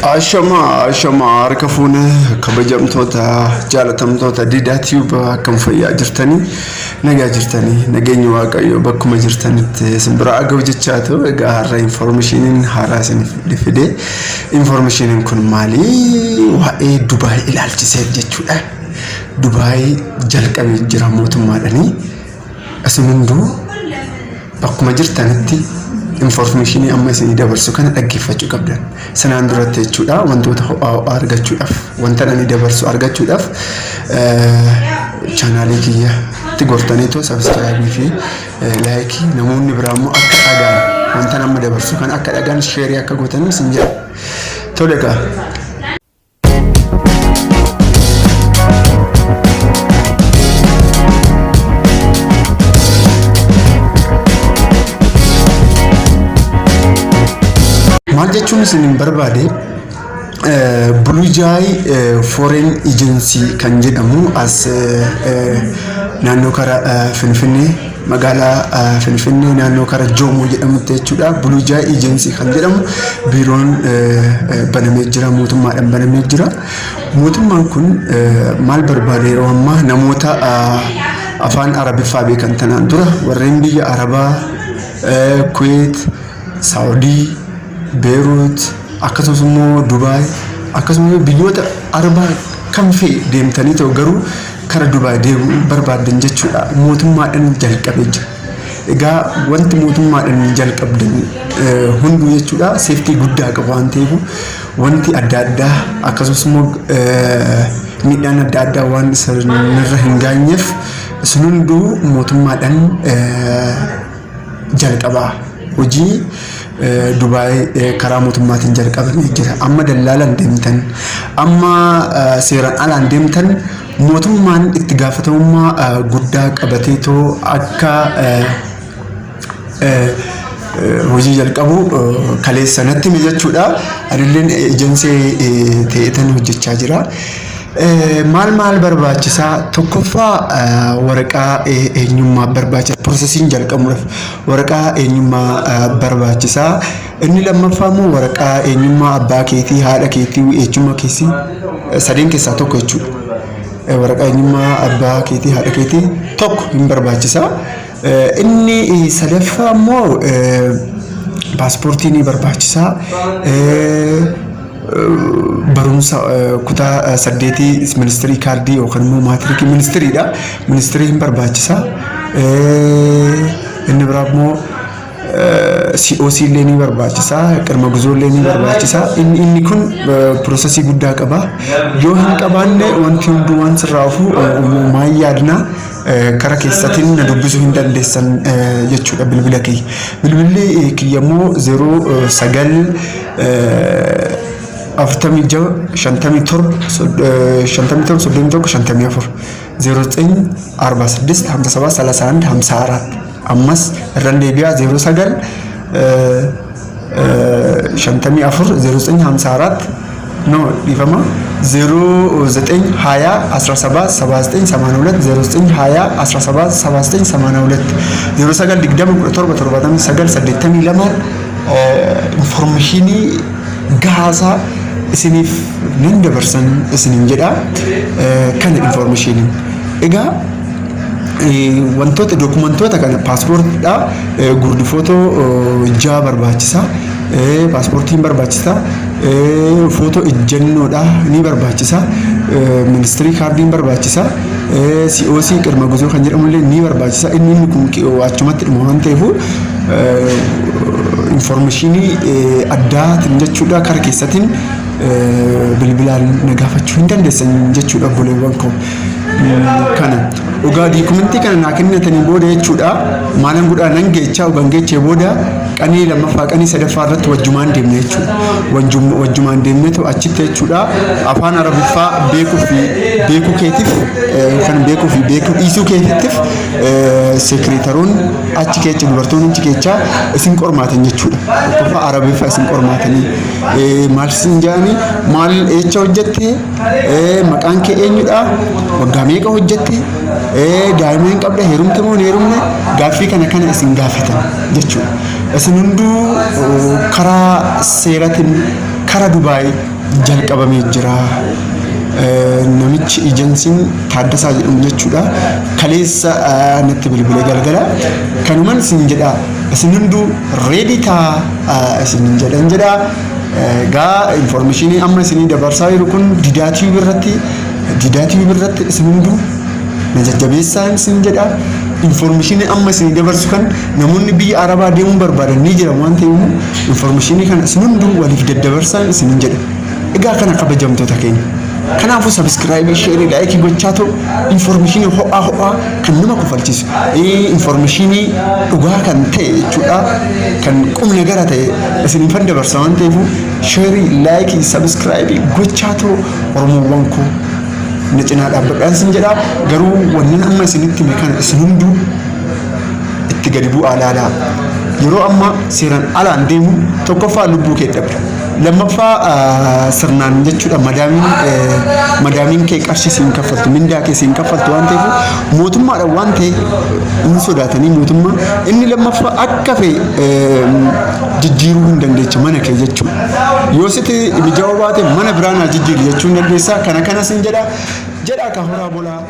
Ashama ashama harka fuune kabajamtoota jaalatamtoota Diidaa Tube, akkam fayyaa jirtanii? Nagaa jirtanii? Nageenyi Waaqayyoo bakkuma jirtanitti isin bira agahu jechaa ta'u. Egaa har'a informationiin haaraa isiniif fide. Informationiin kun maali? Waa'ee Dubaay ilaalchisee jechuudha. Dubaay jalqabee jira mootummaadhanii. Isin hunduu bakkuma jirtanitti informationii amma isinii dabarsu kana dhaggeeffachuu qabdan. Sanaan duratti jechuudha, wantoota ho'aa ho'aa argachuudhaaf, wanta ani dabarsu argachuudhaaf, chaanaalii kiyyatti gortaniitoo subscribe fi like, namoonni biraa immoo akka dhagaan wanta amma dabarsu kana akka dhagaan share akka gootan isin jedha. Tole egaa. Maal jechuun isin hin barbaade, Bulujaay Foreign Agency kan jedhamu as naannoo kara Finfinnee, magaalaa Finfinnee, naannoo kara Joomoo jedhamutti jechuudha. Bulujaay Agency kan jedhamu biiroon banamee jira, mootummaadhaan banamee jira. Mootummaan kun maal barbaada yeroo ammaa? Namoota afaan Arabiffaa beekan, tanaan dura warreen biyya Arabaa, Kuweet, Saawudii, Beeruut, akkasumas immoo Dubaay, akkasumas biyyoota Arabaa kan fe'e deemtanii ta'u garuu kara Dubaay deemuu barbaaddan jechuudha. Mootummaadhaan jalqabee jira. Egaa wanti mootummaadhaan jalqabdan hunduu jechuudha safety guddaa qaba waan ta'eef, wanti adda addaa akkasumas immoo miidhaan adda addaa waan isinirra hin gaanyeef, isin hunduu mootummaadhaan jalqabaa. Hojii Dubaay karaa mootummaatiin jalqabamee jira. Amma dallaalaan deemtan, amma seeraan alaan deemtan, mootummaan itti gaafatamummaa guddaa qabateetoo akka hojii jalqabu kaleessa natti hime jechuudha. Anilleen ejensii ta'eetan hojjechaa jira. Maal maal barbaachisaa? Tokkoffaa waraqaa eenyummaa barbaachisa. Processiin jalqabuudhaaf waraqaa eenyummaa barbaachisaa. Inni lammaffaa immoo waraqaa eenyummaa abbaa keetii, haadha keetii, eenyummaa keessi sadeen keessaa tokko jechuudha. Waraqaa eenyummaa abbaa keetii, haadha keetii tokko hin barbaachisa. Inni sadaffaa immoo paaspoortii ni barbaachisa. Barumsa kutaa saddeetii, ministirii kaardii yookaan immoo maatirikii ministiriidha. Ministirii hin barbaachisa. Inni biraa immoo COC illee ni barbaachisa. Qirma guzoo illee ni barbaachisa. Inni kun process guddaa qaba. Yoo hin qabaanne wanti hunduu waan sirraa ofu maal yaadna, kara keessatiin na dubbisuu hin dandeessan jechuudha bilbila kiyya. Bilbilli kiyya immoo 09 46 57 57 31 54, 09 46 57 31 54. Ammas irran deebi'aa, 09 54 09 54, no, dhiifama, 09 20 17 79 82, 09 20 17 79 82, 09 20 17 79 82. Informationii gahaasaa isiniif nan dabarsan isiniin jedha. Kana informationiin. Egaa wantoota dookumentoota kana, paaspoortiidha, gurdi footoo ja'a barbaachisa, paaspoortiin barbaachisa, footoo ejjennoodha ni barbaachisa, ministirii kaardiin barbaachisa, COC qirma guzoo kan jedhamullee ni barbaachisa. Inni kun achumatti dhuma waan ta'eef, informationii addaatiin jechuudha kara keessatiin bilbilaan na gaafachuu hin dandeessan jechuudha, obboleewwan koo. Kana dhugaa dookumentii kana naa kennatanii booda jechuudha, maalan godhaa nan geechaa, ogaan geechee booda qanii lammaffaa, qanii sadaffaa irratti wajjumaan deemne jechuudha. Wajjumaan deemnetu achitti jechuudha afaan Arabiffaa beekuu fi beekuu keetiif yookaan beekuu fi beekuu dhiisuu keetiif sekireetaroon achi keessa, dubartoonni achi keessa isin qormaatan jechuudha. Tokkoffaa Arabiffaa isin qormaatanii maal isin jedhanii, maal eecha hojjette, maqaan kee eenyudha, waggaa meeqa hojjette, daa'ima hin qabda, heerumte moo hin heerumne, gaaffii kana kana isin gaafatan jechuudha. Isin hunduu karaa seeratiin kara Dubaay jalqabamee jira. Namichi ejensiin Taaddasaa jedhamu jechuudha. Kaleessa natti bilbilee galgala. Kanuman isin jedha, isin hunduu ready ta'a isin jedhan jedha. Egaa information amma isinii dabarsaa jiru kun Didaa Tube irratti, Didaa Tube irratti isin hunduu na jajjabeessaa isin jedha. Information amma isinii dabarsu kan namoonni biyya Arabaa deemuu barbaadan ni jira waan ta'eef, information kana isin hunduu waliif daddabarsaa isin jedha. Egaa kana, kabajamtoota keenya. Kanaafuu subscribe, share, like gochaa ta'u, information ho'aa ho'aa kan nama kofalchiisu, information dhugaa kan ta'e jechuudha, kan qubna gara ta'e isiniifan dabarsa waan ta'eef, share, like, subscribe gochaa ta'u, Oromoowwan koo, na cinaa dhaabbadhaan isin jedha. Garuu wannan amma isinitti hime kana isin hunduu itti gadi bu'aa laalaa. Yeroo amma seeraan alaan deemu, tokkoffaa lubbuu kee dhabda. Lammaffaa sirnaan jechuudha madaamiin kee qarshii siin kaffaltu, mindaa kee siin kaffaltu waan ta'eef, mootummaadhaan waan ta'e hin sodaatanii mootummaa. Inni lammaffaa akka fe'e jijjiiruu hin dandeecha mana kee jechuudha. Yoo sitti mijaa'uu baate, mana biraa naa jijjiiri jechuu hin dandeessaa. Kana kanas hin jedha jedha ka horaa bulaa.